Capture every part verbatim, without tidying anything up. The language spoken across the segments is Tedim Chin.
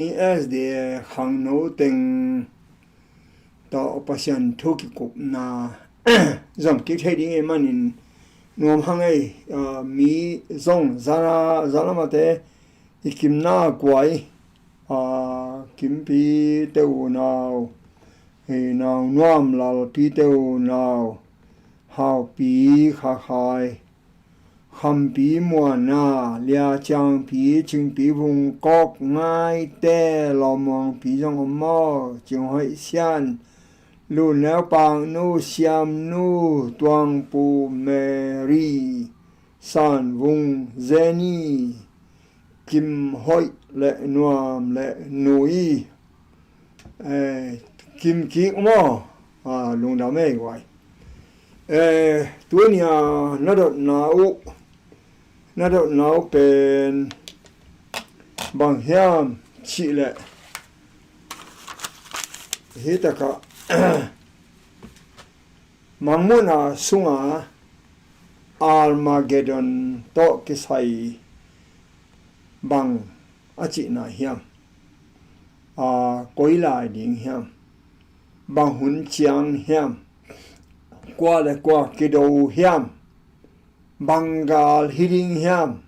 S D A khangno teng tawh Pasian thu kikupna zom kik thei ding ahih manin nuam hang ei. Ah, mi zong zana, zana mate i kimna kuai, ah, Kimpi te unau, eh, Nau Nuam, Lalpi te unau, Haupi, Khakhai, Khampi, Muana, Lia, Ciangpi, Cingpi, Vung, Kawk, Ngaite, Lawmuangpi zong om maw, Cinghoih, Sian, Luneu, Paknu, Siamnu, Tuangpu, Mary, Sanvung, Jenny, Kimhoih le Nuam le Nui, eh, Kimkik maw, ah, lungdam ei guai. Eh, tunia na dotna uh, na dotna uh pen bang hiam cih leh, hi takah, Mangmuhna sunga Armageddon tawh kisai bang a cihna hiam? A, koi lai ding hiam? Bang hun ciang hiam? Kua le kua kido hiam? Bang gal hi ding hiam?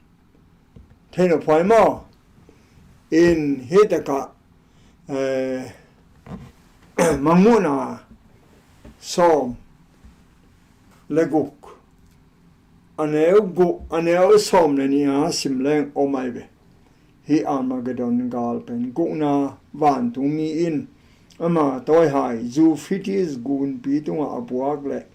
Thei lo phuai maw? In hi takah, eh, Mangmuhna sawm le guk, a neu guk, a neu sawm le nih a sim leng om ai ve. Hih Armageddon gal pen gukna vantungmi in ama tawihai Zufitis gunpi tungah a puak le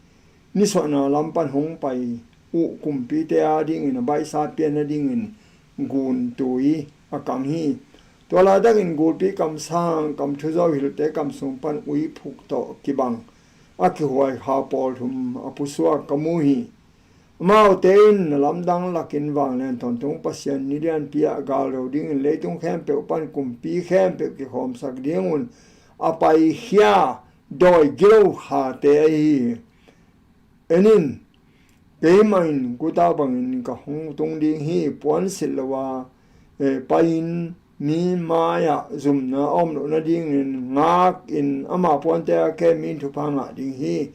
nisuahna lam pan hong pai uh kumpite adingin a baihsa pian nadingin guntui a kang hi. Tua laitakin gulpi kamsang, kamthuzo, hilte kamsung pan uiphuk tawh kibang a kihuai kha pawl thum a pusuak ka mu hi. Amaute in na lamdang lakin vanglian tawntung Pasian ni lianpi ah galdo dingin leitung khempeuh pan kumpi khempeuh kikhawmsak dingun a paikhia dawi gilo khate ahi hi. En in, keimah in guta bangin ka hong tung ding hi. Puansilh lo a, eh, pai-in mi mai-ah zumna a om loh nadingin ngakin ama puante a kem in thupha ngah ding hi.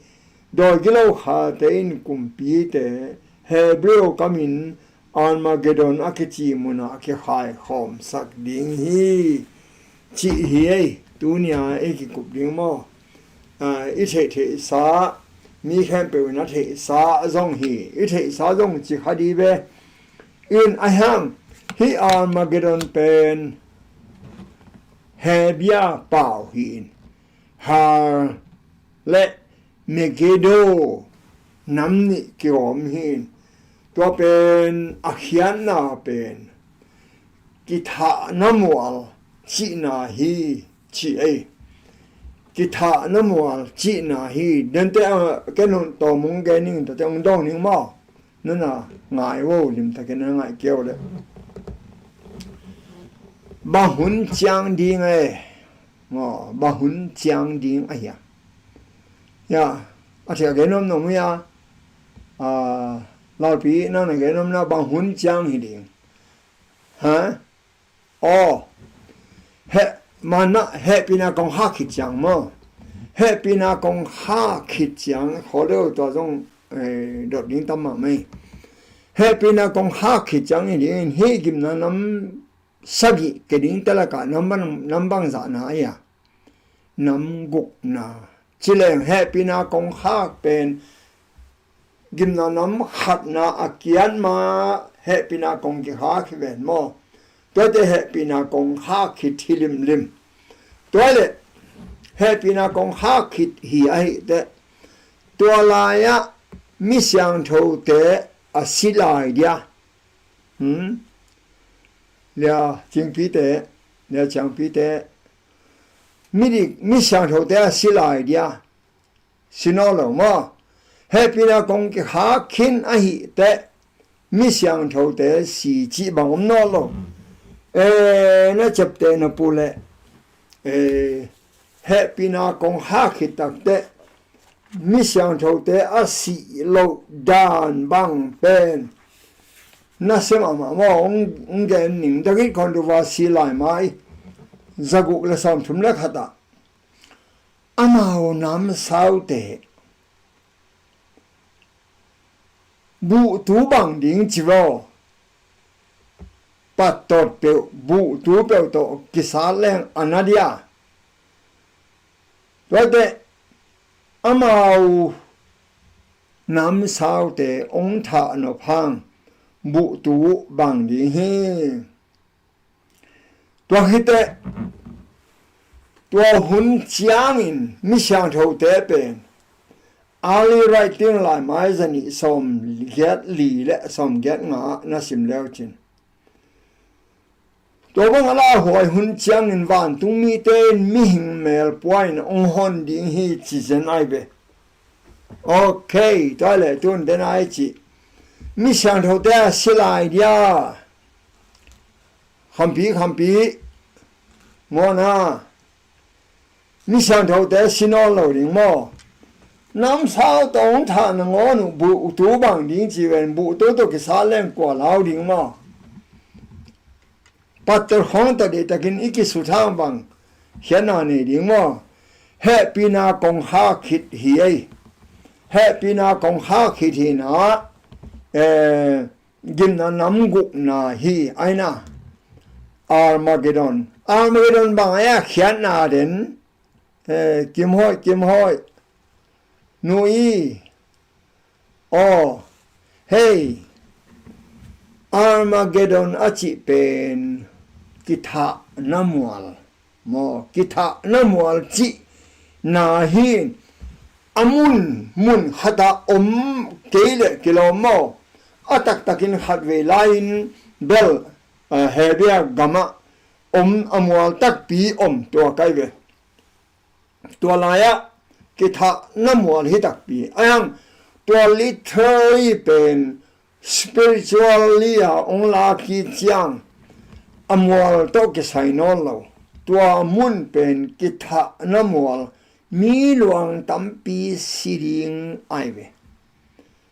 Dawi gilo khate in kumpite Hebrew kamin Armageddon a kici munah a kikhaikhawmsak ding hi, cih hi ei. Tunia i kikup ding maw? Ah, i theihtheihsa, mi khempeuh in a theihsa zong hi. I theihsa zong ci kha di ve. In a hiam, hih Armageddon pen Hebia pau hi in, Har le Megiddo nam nih kiawm hi in, tua pen a khiatna pen kithahna mual cihna hi, ci ei. Kithahna mual cihna hi. Dente a ken hong tawm hong gen ning, tate hong dong ning maw? Nana ngai vo, limtakin na ngaih kei uh leh. Bang hun ciang ding e maw, bang hun ciang ding a hia? Ya, a thei a gen om nong hia? A, Lalpi, nang na gen om na bang hun ciang hi ding? Ha? Aw, heh, manmah hehpihna kong khak khit ciang maw? Hehpihna kong khak khit ciang, khawl deuh tua zong, eh, dot ding tam mahmah hi. Hehpihna kong khak khit ciang hi ding in, hih gimna nam sagih ke ding te lakah nam bang, nam bang zahna a hia? Nam gukna. Ci leng hehpihna kong khak pen gimna nam khatna a kiat ma hehpihna kong kikhak hi ven maw? Tuate hehpihna kong khak khit hi limlim. Tua leh hehpihna kong khak khit hi ahih teh, tua lai-ah mi siangthote a si lai dia. Hmm? Lia Cingpite, Lia Ciangpite, mi dik, mi siangthote a si lai dia. Si nawn lo maw? Hehpihna kong kikhak khin ahih teh mi siangthote si cih bang om nawn lo. Eh, na ciapteh na pu leh, eh, hehpihna kong khak khit tak teh mi siangthote a sih loh dan bang pen na sem a mah maw, hong, hong gen ning. David Khawndova si lai mai. zaguk le sawmthum le khat ah amau namsaute buhtu bang ding ci vaw. Pattawt peuh buhtu peuh tawh kisat leng a na dia. Tuate amau namsaute ong thah nop hang buhtu bang ding hi. Tua khiteh tua hun ciangin mi siangthote pen early writing laimai zanih sawmgiat li le sawmgiat nga ah na sim leu cin. Tua bang a lauhuai hun ciangin vantung mite in mihing melpua in ong hon ding hi ci zen ai ve. Ok, tua le tun den ai ci. Mi siangthote a si lai dia. Khampi, khampi. Ngawna. Mi siangthote si nawn lo ding maw? Namsau tawh ong thah nangawn uh buhtu bang ding ci ven, buhtu tawh kisat leng kua lau ding maw? Pattawt khawng tawh deihtakin i kisuthang bang khiatna nei ding maw? Hehpihna kongkhak khit hi ei. Hehpihna kongkhak khit hi na, eh, gimna nam gukna hi ai na. Armageddon. Armageddon bang ai a khiatna den. Eh, Kimhawi, Kimhawi. Nu i. Aw. Hei. Armageddon a cih pen kithahna mual. Maw, kithahna mual cihna hi. A mun, mun khat ah om kei leh kilawm maw? A taktakin khatvei lai-in bel, eh, Hebia gamah om a mual takpi om tua kai ve. Tua lai-ah kithahna mual hi takpi. Ahi hang tua literally pen spiritually a ong lak hi ciang a mual tawh kisai nawn lo. Tua mun pen kithahna mual, mi luang tampi si ding ai ve.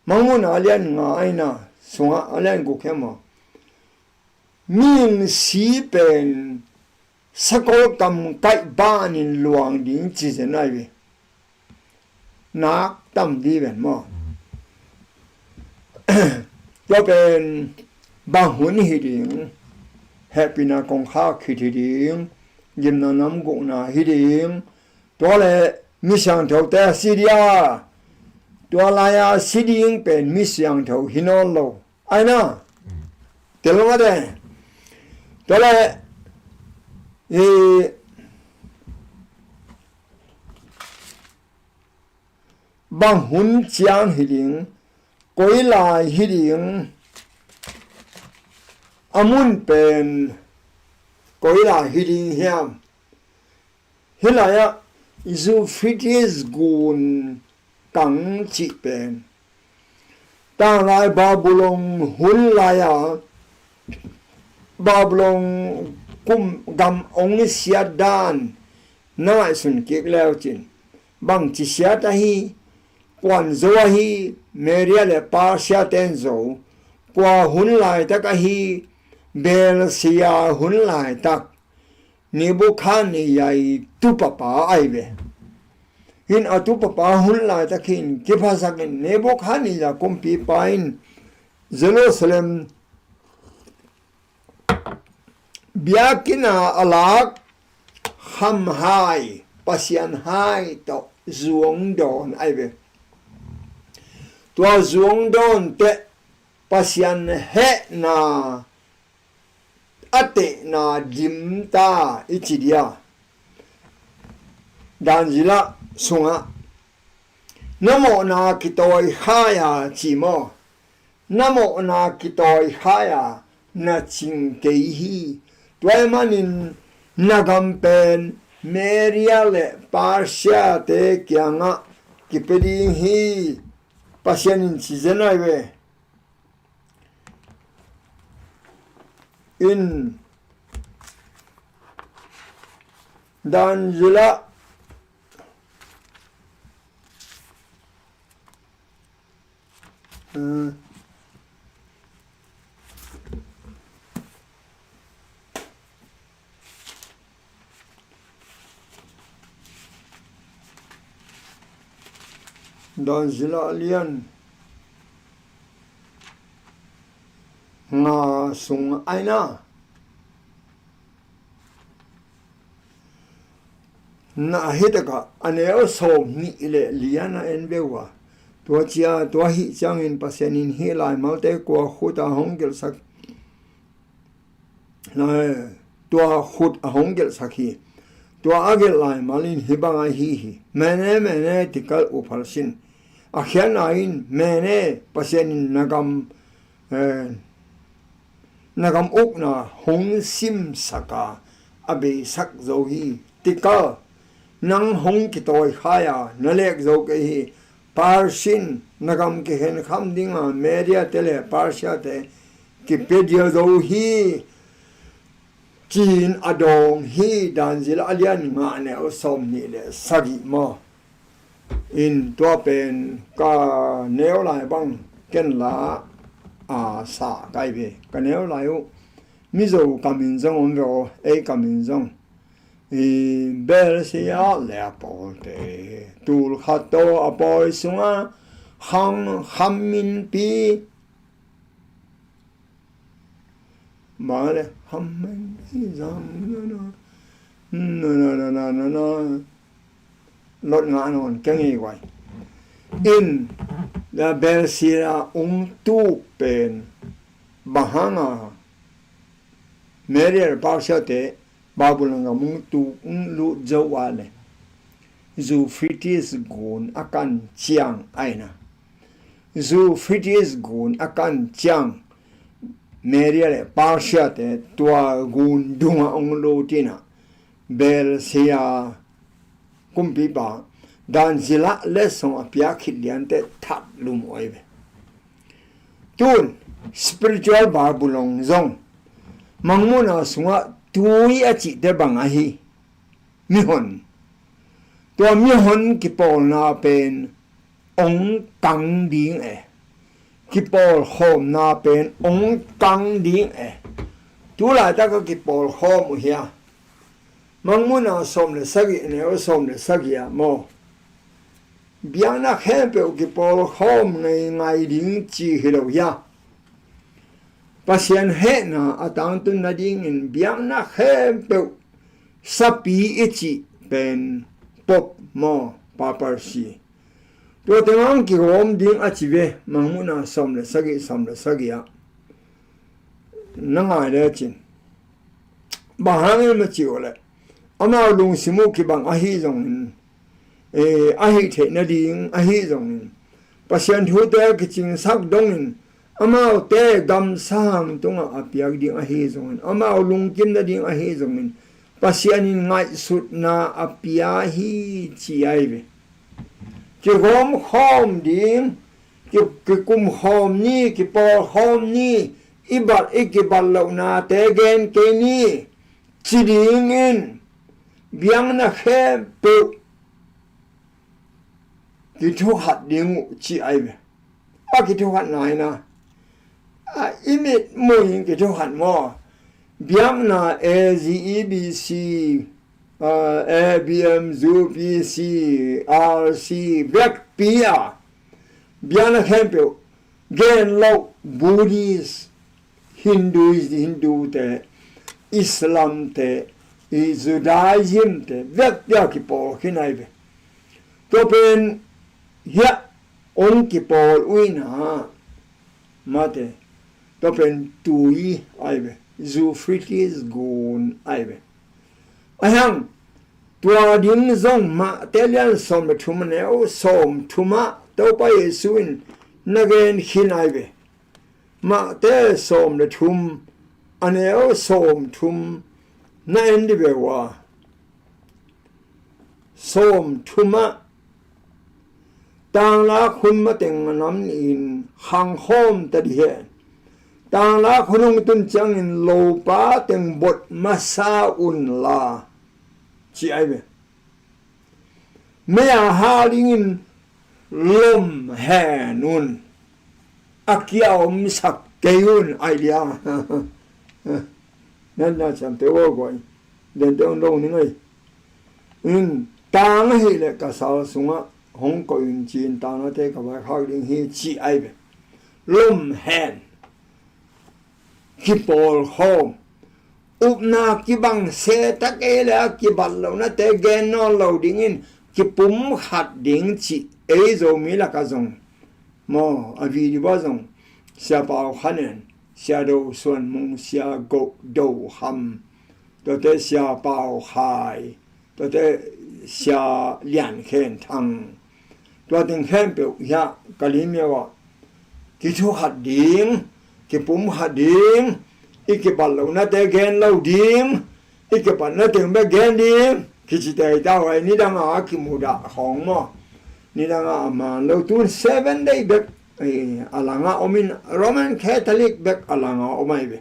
Mangmuhna a lian nga aina sungah a lian guk hiam aw. Mi in si pen sakol kam kaih banin luang ding ci zen ai ve. Nak tam di ven maw? Tua pen bang hun hi ding? Hehpihna kongkhak khit hi ding. Gimna nam gukna hi ding. Tua le mi siangthote a si dia. Tua lai-a si ding pen mi siangtho hi nawn lo. Aina. Tel lo mate. Tua le i bang hun ciang hi ding, koi lai hi ding, a mun pen koi lai hi ding hiam? Hih lai-ah Euphrates gun kang cih pen tanglai Babylon hun lai-a Babylon kum gam ong siat dan na ngaihsun kik leu cin, bangci siat ahi, kuan zo ahi, Media le Persia ten zo, kua hun laitak ahi, Belshazzar hun laitak, Nebuchadnezzar i tupapa ai ve. Hin a tupapa hun laitak hin kiphasakin Nebuchadnezzar kumpipa in Jerusalem biakinn a a lak khamhai, pasianhai tawh zuang dawn ai ve. Tua zuang dawn teh Pasian hehna a tehna dim ta i ci dia. Daniel sungah na mawhna kitawi khai a ci maw? Na mawhna kitawi khai a na cing kei hi. Tua ahih manin na gam pen Media le Persia te kiangah kipia ding hi. Pasian in ci zen ai ve. In Daniel ah, eh, Daniel a lian nga sung aina. Na hi takah a neu sawm nih le lian a en ve uh a. Tua cia, tua hih ciangin Pasian in hih laimalte kua khut a hong gelhsak, tua khut a hong gelhsak hi. Tua a gelh laimal in hih bang ahi hi. Mene, mene, tekel, upharsin. A khiatna in mene, Pasian in na gam, eh, na gam ukna hong simsak a, a beisak zo hi. Tekel, nang hong kitawi khai a, na lek zo kei hi. Parsin, na gam kikhenkham dinga Media te le Persia te kipia dia zo hi, ci-in a dawng hi. Daniel a lian nga, a neu sawm nih le sagih maw. In tua pen ka neu lai bang ken la a sa kai ve. Ka neu lai uh Mizo kamin zong om ve aw, ei kamin zong. I Belsia le a pawlte, tul khat tawh a pawi sungah khang khaminpi mah le, hammen i zang na na na na na na na na. Lot nga nawn keng i guai. In la Belsia ung tuk pen bang hanga Media Persia te Babylon gam ung tuk, ung lut zo a le, Euphrates gun a kan ciang aina. Euphrates gun a kan ciang Media le Persia te tua gun dunga ong lutina Belsia kumpipa Daniel a letsong a piak khit liante that lum oi ve. Tun spiritual Babylon zong Mangmuhna sungah tui a cihte bang ahi. Mihon. Tua mihon kipawlna pen ong kang ding e. Kipawlkhawmna pen ong kang ding e. Tulaitaka kipawlkhawm uh hia? Mangmuhna sawm le sagih, neu sawm le sagih ah maw, biakna khempeuh kipawlkhawm ngeingai ding ci hi lo hia? Pasian hehna a tangtun nadingin biakna khempeuh sapi i cih pen Pope maw, Papacy, tuate ngang kigawm ding a ci ve. Mangmuhna sawm le sagih, sawm le sagih ah na ngai lecin, bang hangin maw cih uh leh, amau lungsim uh kibang ahi zongin, eh, ahi theih nading ahi zongin, Pasian thute kicingsak dongin, amaute gamsam tungah a piak ding ahi zongin, amau lungkim nading ahi zongin, Pasian in ngaihsutna a pia hi ci ai ve. Kigawmkhawm ding, ki, kikumkhawm ni, kipawlkhawm ni, i bat, i kibat lohnate gen kei ni, ci dingin biakna khempeuh kithukhat ding uh ci ai ve. A kithukhat naina, a, i mit muin kithukhat maw? Biakna A G, E B C, a, A B M, U P C, R C, vekpi a biakna khempeuh gen lo, Buddhist, Hinduist, Hindu te, Islam te, i Judaism te, vekpi a kipawl khin ai ve. Tua pen hiah ong kipawl uina mate, tua pen tui ai ve, Euphrates gun ai ve. Ahiang, tua ding zong Mate lian sawm le thum, a neu sawm thum ah Topa Jesu in na gen khin ai ve. Mate sawm le thum, a neu sawm thum na en dih ve ua. Sawm thum ah, tanglak hun mateng a nam in khangkhawm ta dih hen. Tanglak hun hong tun ciangin lopa teng bot masa un la, ci ai ve. Mei a hal dingin lom hen un, a kia omsak kei un, ai lia. Nan na ciamte ua guai, dente un lo ning ai. In tang ahih leh ka sal sungah hong koih un, ci-in tangnate ka vaikhak ding hi, ci ai ve. Lom hen, kipawlkhawm, upna kibang se tak ei le a kibat lohnate gen nawn lo dingin kipum khat ding cih ei Zomi lakah zong maw, a video ah zong Sia Pau Khan En, Sia Do Suan Mung, Sia Go Do Kham, tuate Sia Pau Khai, tuate Sia Lian Khen Thang, tua teng khempeuh hiah ka lim uh ah, kithu khat ding, kipum khat ding, i kibat lohnate gen lo ding, i kipatna teng bek gen ding, kici tei ta uh ai, nidang a kimudah khawng maw. Nidang a a man lo, tun Seven Day bek, eh, a langah om in, Roman Catholic bek a langah om ai ve.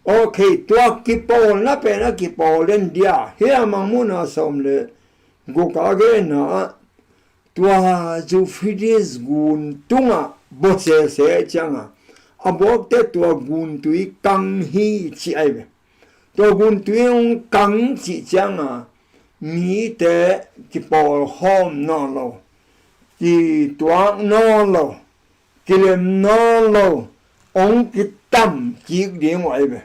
Ok, tua kipawlna pen a kipawl den dia, hia Mangmuhna sawm le guk a genna ah, tua Euphrates gun tungah bawh sese ciangah, a buakte tua guntui kang hi ci ai ve. Tua guntui hong kang cih ciangah mite kipawlkhawm nawn lo, kituak nawn lo, kilem nawn lo, hong kitam kik ding uh ai ve.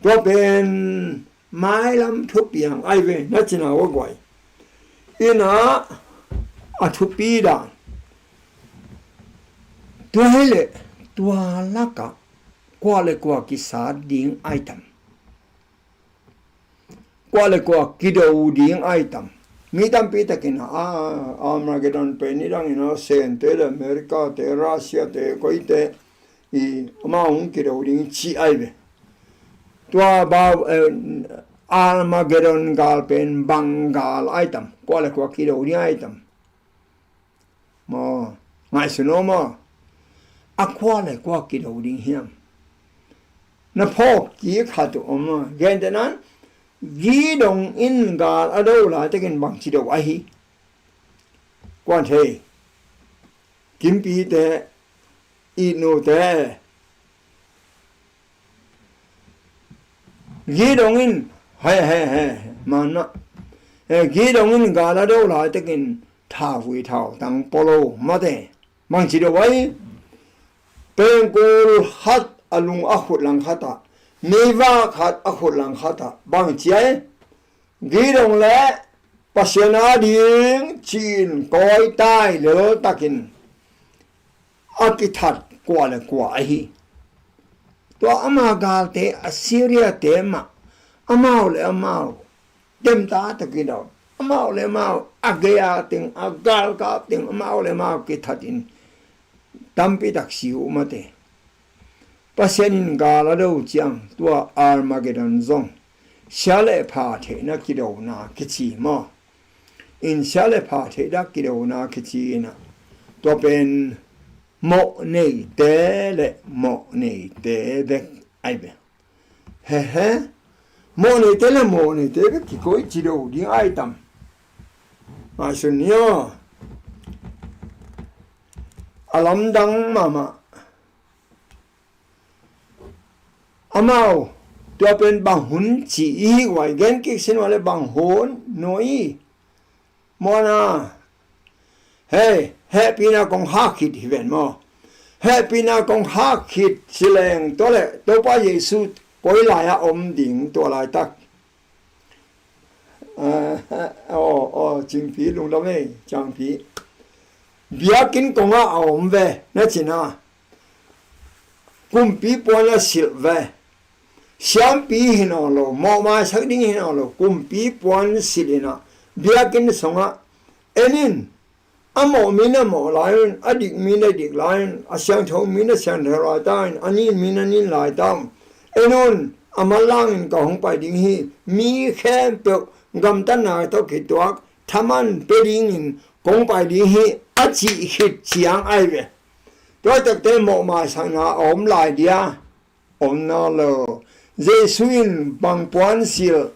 Tua pen mailam thupiang ai ve, na cina uh a guai. Ina a thupi dan. Tua hi leh tua lakah kua le kua kisat ding ai tam? Kua le kua kido ding ai tam? Mi tampi takin a, Armageddon pen nidangin a Sente le America te, Russia te, koite i amau hong kido ding ci ai ve. Tua bau, eh, Armageddon gal pen bang gal ai tam? Kua le kua kido ding ai tam? Maw, ngaihsun aw maw. A kua le kua kido ding hiam? Na phawk kik khat uh om maw. Gentehna in, Gideon in gal a do laitakin bangci do ahi? Kuan thei. Kimpite, Itnute. Gideon in, he, he, he, manna. Eh, Gideon in gal a do laitakin thauvui thautang pua lo mate. Bangci do ai? Pengkul khat a lung a khut langkhat ah, meivak khat a khut langkhat ah. Bangci ai? Gideon le Pasian a ding ci-in kawi tai lel takin a kithat kua le kua ahi. Tua ama galte, Assyria te mah, amau le amau temta takin a, amau le amau a gei-a teng, a galkap teng, amau le amau kithatin tampi tak si uh mate. Pasian in gal a do ciang tua Armageddon zong sia le pha theihna kidona kici maw. In sia le pha theihna kidona kici inah, tua pen mawh neite le mawh neite bek ai ve. He he. Mawh neite le mawh neite bek kikoih ci do ding ai tam? Ngaihsun ni aw. A lamdang mahmah. Amau tua pen bang hun ci i hi uai, gen kik sin uai le bang hun no i. Mawhna. Hei, hehpihna kong hak khit hi ven maw. Hehpihna kong hak khit ci leng tua le Topa Jesu koi lai-ah om ding tua laitak? Aw, aw, Cingpi lungdam ei, Cangpi. Biakinn kongah a om ve, na cina. Kumpi puan a silh ve. Siampi hi nawn lo, mawhmaisak ding hi nawn lo, kumpi puan silh inah, biakinn sungah en in. A mawh mi in a mawh lai un, a dik mi in a dik lai un, a siangtho mi in a siangtho lai ta un, a nin mi in a nin lai ta un. En un, a manlangin ka hong pai ding hi, mi khempeuh gamtatna tawh kituak thaman pia dingin kong pai ding hi, a cih khit ciang ai ve. Tua takte mawhmaisakna a om lai dia? Om nawn lo. Jesu in bang puan silh?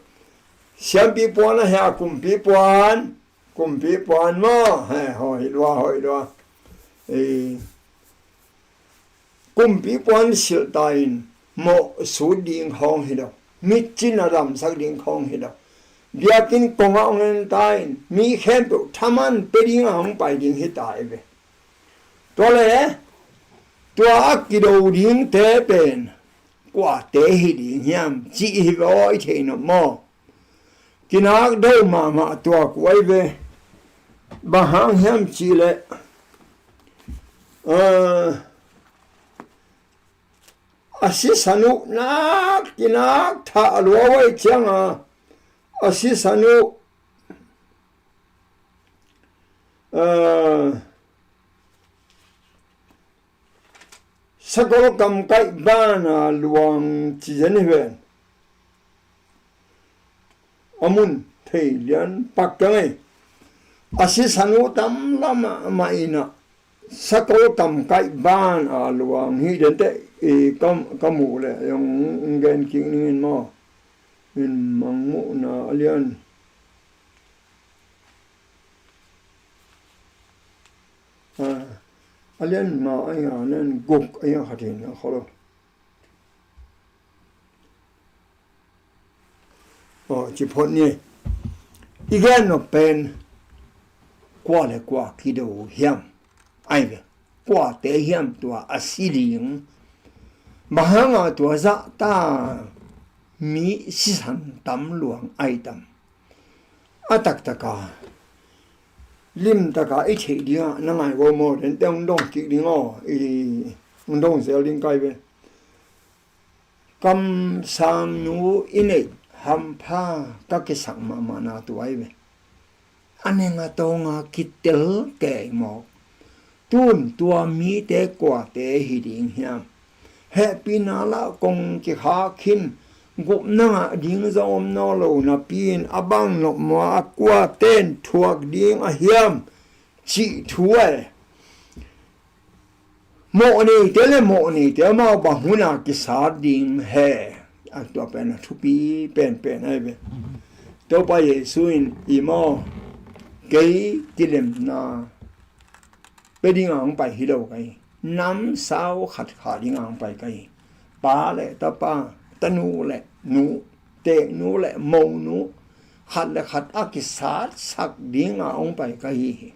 Siampi puan a hia, kumpi puan? Kumpi puan maw. He, hoih lua, hoih lua. Ei, kumpi puan silh ta in mawh sut ding khawng hi lo. Mitcin a damsak ding khawng hi lo. biakinn kongah hong en ta in, mi khempeuh thaman pia dingah hong pai ding hi ta hi ve. Tua le, tua a kido dingte pen kuate hi ding hiam cih hi ve aw, i theih nop maw? Kinak do mahmah tua kuai ve. Bang hang hiam cih leh, a, a sisan uh nak kinak thah lua uh ahih ciangin, a sisan uh, a, sakol kamkaih bana luang ci zen hi ven. A mun thei lian pak keng ei. A sisan uh tam lamah mah inah sakol kamkaih bana luang hi den teh, i ka, ka muh leh zong gen kik ning in maw. In Mangmuhna a lian, a, a lian nga a, a lian guk a, a khat in a kholh lo. Aw, ci phot ni. I gen nop pen kua le kua kido hiam? Ai ve, kuate hiam tua a si ding? Bang hanga tua zahta mi sisan tam luang ai tam? A taktaka limtaka i theih dingah na ngai vo maw, den teh hong dong kik ding aw, i hong dong zel ding kai ve. Kamsangnu i neih hampha ka kisak mahmahna tua hi ve. A neng a tawnga kitel kei mawk. Tun tua mite kuate hi ding hiam? Hehpihna lah kong kikhak khin, gupna ngah ding zong om nawn lo napi in a bang nop maw, a kuaten thuak ding a hiam cih thu ai. Mawh neite le mawh neite amau bang huna kisat ding he? A tua pen a thupi penpen ahi ve. Topa Jesu in i maw, kei kilemna pia dinga hong pai hi lo ka hi. Namsau khat khah dinga hong pai ka hi. Pa le tapa, tanu le nu, teknu le monu, khat le khat a kisatsak dinga hong pai ka hi hi.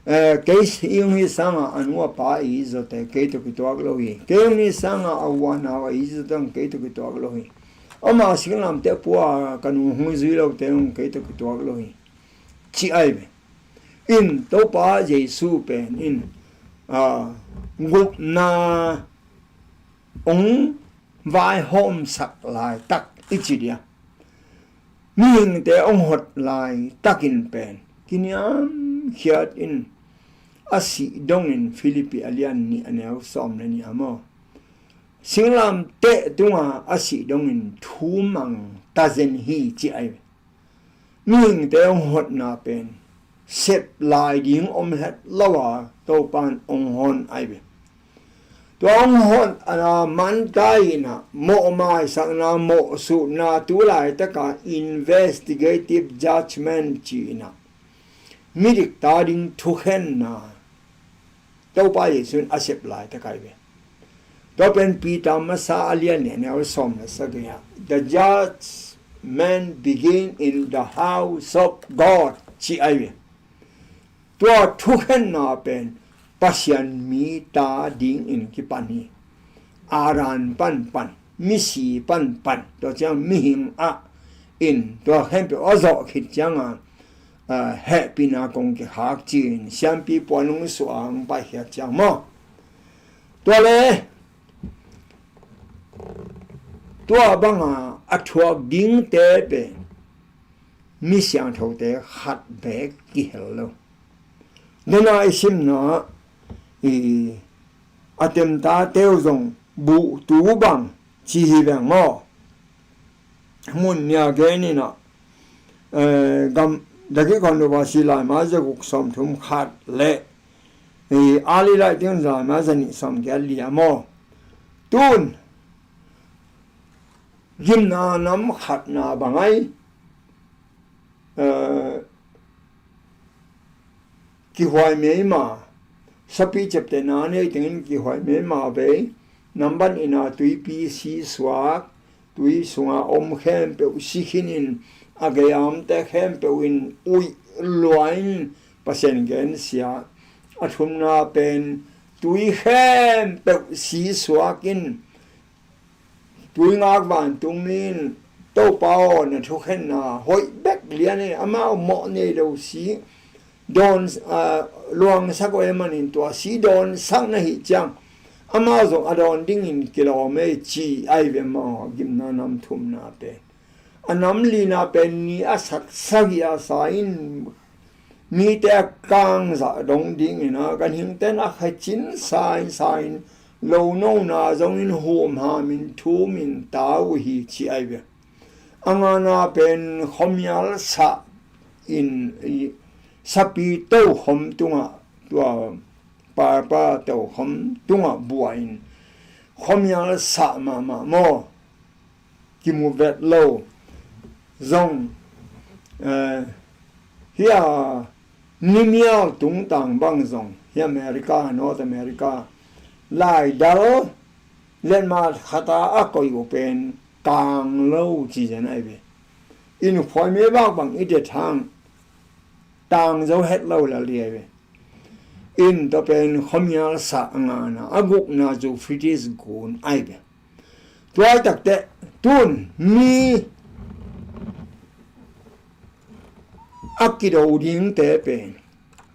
Eh, kei hong hih sanga a nu a pa i zawte kei tawh kituak lo hi. Kei hong hih sanga a u a nau a i zawte hong kei tawh kituak lo hi. Ama singlamteh pua ka nu hong zui lote hong kei tawh kituak lo hi, ci ai ve. In Topa Jesu pen in, a, gupna hong vaihawmsak laitak i ci dia, mihingte hong hot laitakin pen kiniamkhiat in a sih dongin, Philippi a lian nih a neu sawm le nih a maw, singlamteh tunga a sih dongin thu mang ta zen hi, ci ai ve. Mihingte hong hotna pen sep lai ding om het lo a, Topa in hong hon ai ve. Tua hong hon a, man ta inah, mawh maisakna, mawh sutna, tu laitaka investigative judgment ci inah, midik ta ding thukhenna Topa Jesu in a sep laitak ai ve. Tua pen Peter masa a lian nih a neu sawm le sagih ah, "The judgment begin in the house of God," ci ai ve. Tua thukhenna pen Pasian mi ta dingin kipan hi. Adam panpan, misi panpan, tua ciang mihing ah in tua khempeuh a zawh khit cianga, a, hehpihna kong kikhak ci-in siampi puan hong suah a hong paikhiat ciang maw. Tua le, tua banga a thuak dingte pen mi siangthote khat beek kihel lo. Dena i simna i, a temtate uh zong buhtu bang ci hi veng maw. Mun nia gen inah, eh, gam, Daki Controversy laima za guk sawm thum khat le, eh, Ali Lai Ting laima za nih sawm giat li a maw. Tun gimna nam khatna bang ai, eh, kihuai meima, sapi ceptehna nei tengin kihuai meima vei, namban ina tuipi si suak, tui sunga om khempeuh si khinin, a gei a omte khempeuh in uih lua in Pasian gensia. A thumna pen tui khempeuh si suak in tui ngak vantungmi in Topa aw na thukhenna hoih bek lian e, amau mawh nei lo si dawn, ah, luangsak uh e manin tua si dawnsak na hih ciang amau zong a dawn dingin kilawm e ci ai ve maw. Gimna nam thumna pen a nam lina pen ni a sat sagih a sa in mite a kangzah dong dingin a ganhingten a khacin sa in sa in lo nona zongin humhamin thumin ta uh hi ci ai ve. A ngana pen khuamial sah in i sapi tokhom tungah tua papa tokhom tungah buah in khuamial sah mahmah maw. Kimu vet lo zong, eh, hia nimial tungtang bang zong hi America, North America laidal letmat khata a koih uh pen kang lo ci zen ai ve. In khuai me bak bang i det hang tang zo het lo lal di ai ve. In tua pen khuamial sah a ngana a gukna Euphrates gun ai ve. Tuai takte tun mi a kido dingte pen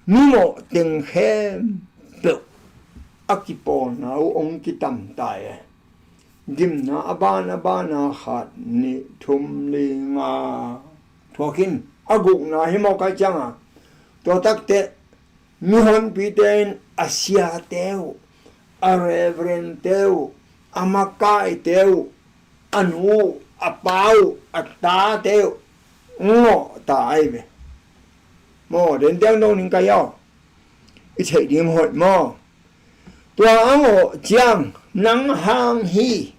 mi mawh teng khempeuh a kipawlna uh ong kitam tai e. Gimna a ban a bana khat nih thum li nga thuakin a gukna hi mawk ai cianga tua takte mihonpite in a siate uh, a reverendte uh, a makaite uh, a nu uh, a pa uh, a tate uh ngawh ta ai ve. Maw, den tiang dong ning kai aw. I theih ding hoih maw. Tua a ngawh ciang nang hang hi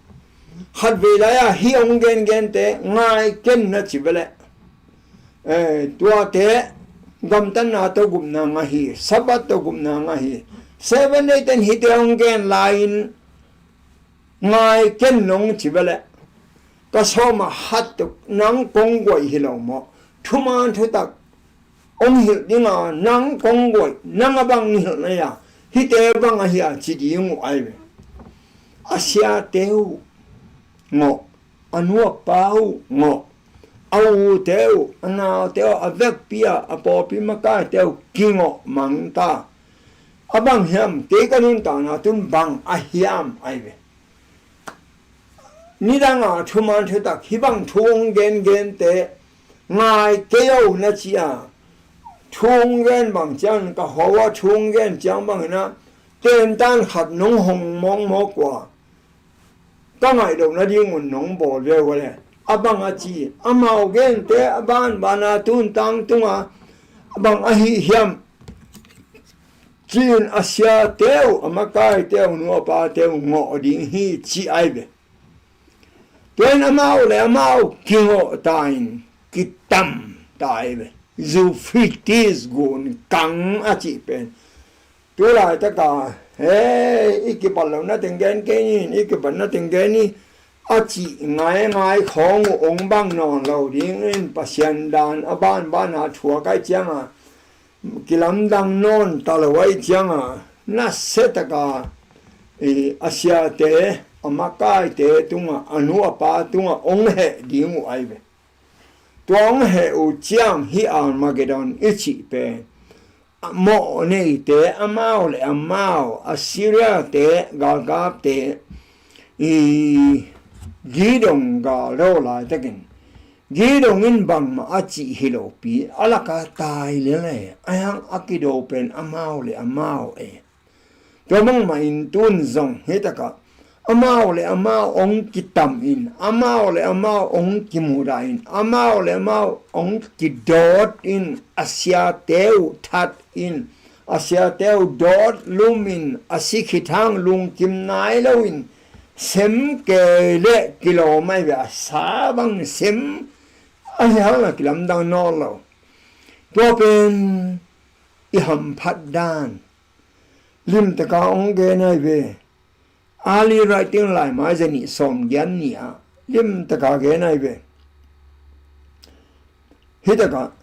khatvei lai-a hi ong gengente ngai ken na ci veleh. Eh, tuate gamtatna tawh gupna ngah hi, Sabbath tawh gupna ngah hi. Seven Day ten hite hong gen lai-in ngai ken nong ci veleh ka sawmah khat tuk nang kong guaih hi lo maw? Thuman thutak hong hilh dinga nang kong guaih, nang a bang hilh na hia? Hite bang ahi a ci ding uh ai ve. A siate uh ngawh, a nu a pa uh ngawh, a ute uh, a naute uh, a vekpi a, a pawlpi makaite uh kingawh mang ta. A bang hiam, kei ka nuntakna tun bang a hiam ai ve. Nidanga thuman thutak hi bang thu hong gengente ngai kei o na ci a, thu hong gen bang ciang ka hua, thu hong gen ciang bangin a tentan khat nong hong mawkmawk ua ka ngaih loh nadingun nong bawl ve ua le. A bang a ci, amau gente a banbana tuntang tunga a bang ahi hiam ci-in a siate uh, a makaite uh, nu a pate uh ngawh ding hi ci ai ve. Tuain amau le amau kingawh ta in kitam ta ai ve. Euphrates gun kang a cih pen tulaitaka, hei, i kibat lo na teng gen kei ni, i kibat na teng gen ni a cih ngaingai khawng uh ong bang nawn lo dingin Pasian dan a banbana thuak ai cianga kilamdang nawn ta lo ai cianga nasia taka, i, a siate, a makaite tunga, a nu a pa tunga ong heh ding uh ai ve. Tua hong heh uh ciang hi Armageddon i cih pen a mawh neite amau le amau, Assyria-te, galkapte, i, Gideon gal do laitakin Gideon in bangmah a cih hi lopi a laka tai lele a hang a kido pen amau le amau e. Tua bangmah in tun zong hi takah amau le amau ong kitam in, amau le amau ong kimudah in, amau le amau ong kidawt in, a siate uh that in, a siate uh dawt lum in, a si khit hang lungkim nai lo in, sem kei le kilawm ai ve, a sa bang sem ahi hang a kilamdang nawn lo. Tua pen i hamphat dan limtaka ong gen ai ve. Early writing laimai zanih sawm giat ni-ah limtaka gen ai ve. Hih takah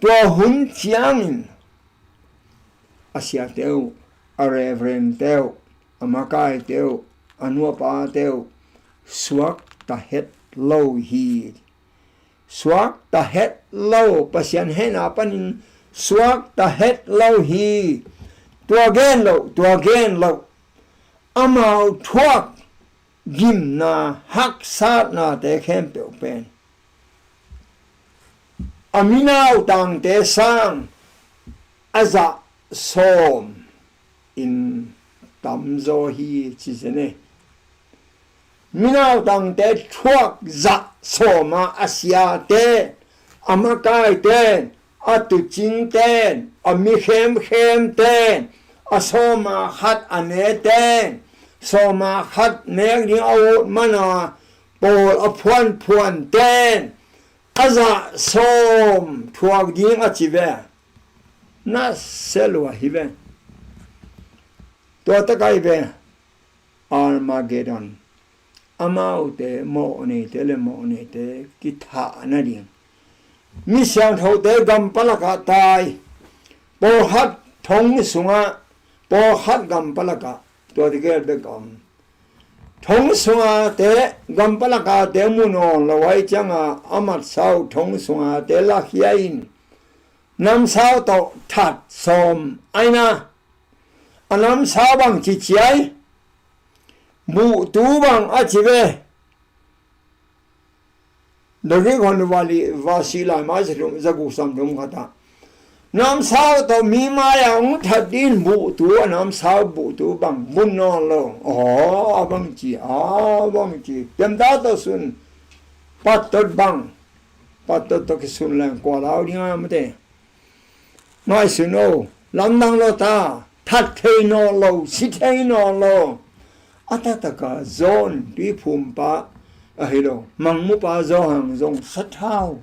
tua hun ciangin a siate uh, a reverend te uh, a makaite uh, a nuapate uh suakta het lo hi. Suakta het lo, Pasian hehna panin suakta het lo hi. Tua gen lo, tua gen lo. Amau thuak gimna haksatnate khempeuh pen a minautangte sang a zah sawm in tamzaw hi, ci zen e. Minautangte thuak zah sawma a siate, a makaite, a tucingte, a mi khemkhemte, a sawma khat a nete, sawma khat nek ding a ut mana pawl a phuanphuante, a zah sawm thuak ding a ci ve. Na se lua hi ve. Tua takai ve. Armageddon. Amaute mawhneite le mawhneite kithah nading. Mi siangthote gam palakah tai. Pawlkhat thong sungah, pawlkhat gam palakah. Tua tigel bek om. Thong sungate gam palakate mu nawn lo ai cianga a matsau thong sungate lakhia in. Namsau tawh that sawm aina. A namsau bang ci ciai. Buhtu bang a ci ve. Dagik hon vali vasi lai mai zagu sam dum khata. Namsau tawh mi mai a ung that din buhtu, a namsau buhtu bang bun nawn lo. Aw, a bang ci, a bang ci. Temda tawh sun. Pattot bang. Pattot tawh kisun leng kua lau ding a mate. Ngaihsun o, lamdang lo ta, that thei nawn lo, si thei nawn lo. A taktakah John tuiphumpa ahi lo, mangmupa Johan zong sathau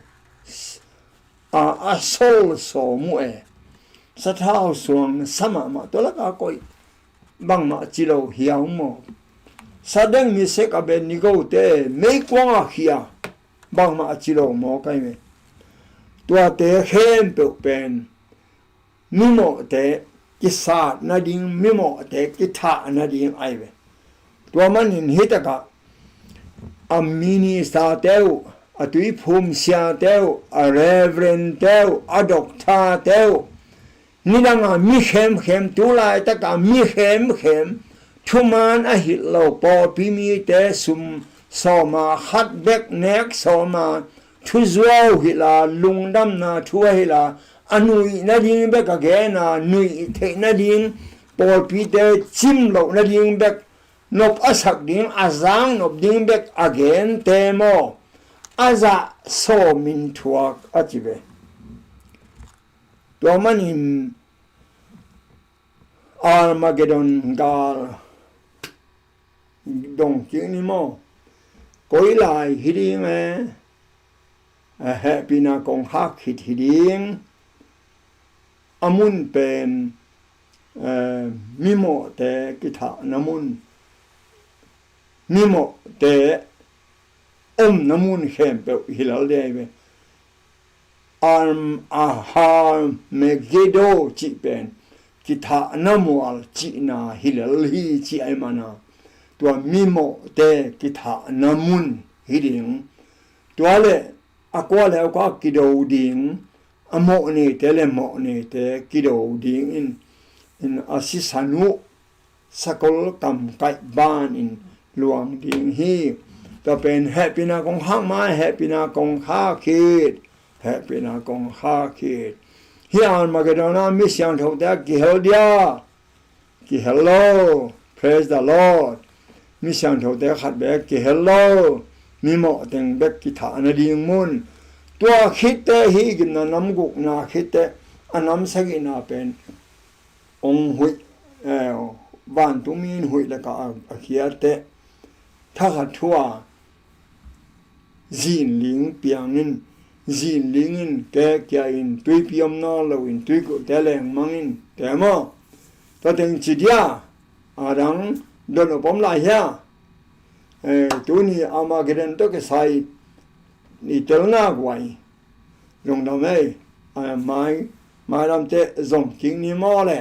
a, a sol sawm uh e. Sathau suang sa mahmah, tua laka koih bangmah ci lo hiau maw. Sadeng, Meshek, Abednego te meikuang a khia bangmah a ci lo maw kai ve. Tuate khempeuh pen mimawhte kisat nading, mimawhte kithah nading ai ve. Tua manin hih takah a minister te uh, a tuiphum siate uh, a reverend te uh, a doctor te uh, nidanga mi khemkhem, tu laitaka mi khemkhem, thuman a hilh lo pawlpi mite sum sawma khat bek nek sawma thuzuau hilha, lungdamna thu a hilha, a nuih nading bek a gena, nuih theih nading, pawlpite cim loh nading bek, nop a sak ding, a zang nop ding bek a gente maw, a zah sawmin thuak a ci ve. Tua manin Armageddon gal dong kik ni maw? Koi lai hi ding e? A hehpihna kongkhak khit hi ding. A mun pen, eh, mimawhte kithahna mun, mimawhte omna mun khempeuh hi lel ding hi ve. Arm-, a Har Megiddo cih pen kithahna mual cihna hi lel hi ci ai mana. Tua mimawhte kithahna mun hi ding. Tua le a kua le a kua kido ding, a mawhnete le mawhnete kido ding in, in a sisan uh sakol kamkaih ban in luang ding hi. Tua pen hehpihna kongkhak mai, hehpihna kongkhak khit, hehpihna kongkhak khit. Hih Armageddon a mi siangthote a kihel dia? Kihel lo. Praise the Lord. Mi siangthote khat bek kihel lo. Mimawh teng bek kithah nading mun. Tua khitte hih gimna nam gukna khitte a nam sagihna pen hong huih, eh, vantung mi in huih lakah a, a khiatte. Thakhat thu a zinling piang in, zinling in, kekia in, tuipi om nawn lo in, tuikuhte lengmang in, te maw? Tua teng ci dia, a dang don a pom lai hia? Eh, tuni Armageddon tawh kisai i telna guai. Lungdam ei. Mai, mailamte zom kik ni maw le.